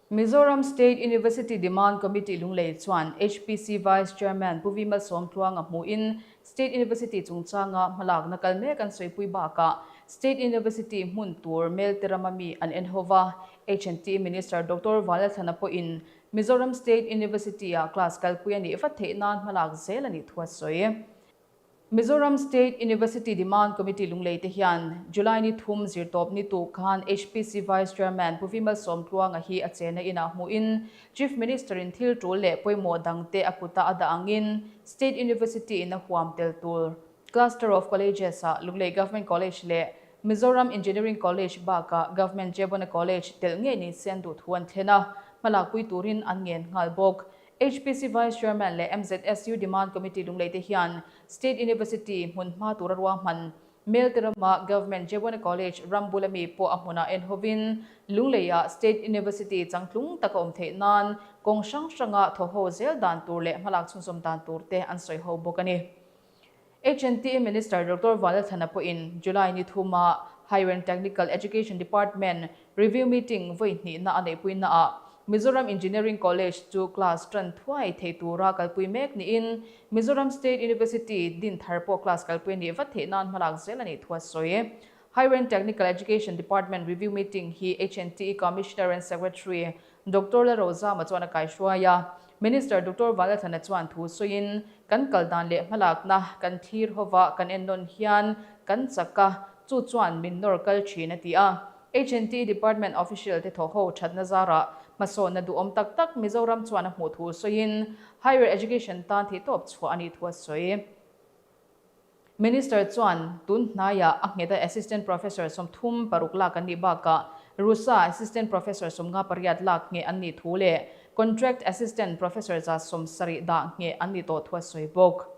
Mizoram State University Demand Committee Lunglei chuan HPC Vice Chairman Pu Vimal Sawmtluanga hmuhin State University chungchanga hmalakna kal mek an sawipui bakah State University hmun tur Melte rama mi an en hova. H&T Minister Doctor Vanlalthlana pawhin Mizoram State University-ah class kalpui a nih vat theih nan hmalak zel a nih thu a sawi. Mizoram State University Demand Committee Lunglei te hian July ni thum zirtawp ni tuk khan HPC Vice Chairman Pu Vimal Sawmtluanga hi a chena inah hmuhin Chief Minister in thil tul leh pawimawh dangte a kuta a dah angin State University in a huam tel tur Cluster of Colleges ah Lunglei Government College leh Mizoram Engineering College bakah Government Jebona College telh ngei ni se an duh thu an thlen a, hmalakpui turin an ngen nghal bawk. HPC Vice Chairman leh MZSU Demand Committee Lunglei te hian State University hmun hma tura ruahman Melte rama Government Jebona College ram bula mi pawh a hmunah en hovin Lungleiah State University changtlung taka awm theih nan kawng hrang hranga thawhho zel dan tur leh hmalak chhunzawm dan tur te an sawi ho bawk a ni. HNT Minister Doctor Vanlalthlana pawhin July ni thuma Higher and Technical Education Department Review Meeting vawi hnihna a neihpuinaah Mizoram Engineering College chu class tan thuai thei tura kalpui mek niin Mizoram State University din thar pawh class kalpui a nih vat theih nan hmalak zel a nih thu a sawi. Higher and Technical Education Department Review Meeting hi HNTE Commissioner and Secretary Doctor Lalrozama chuan a kaihruai a. Minister Doctor Vanlalthlana chuan thu sawiin, Kan kal dan leh hmalakna kan thlir hova kan en nawn hian kan chak a, chu chuan min nawr kal thin a ti a. HNT Department official te thawhho thatna zarah hmasawnna duhawm tak tak Mizoram chuan a hmuh thu sawiin Higher Education tan theihtawp chhuah a nih thu a sawi. Minister chuan tun hnaiah a ngheta Assistant Professor 36 lak an nih bakah RUSA Assistant Professor 58 lak ngheh an nih thu leh Contract Assistant Professor 170 dah ngheh an nih tawh thu a sawi bawk.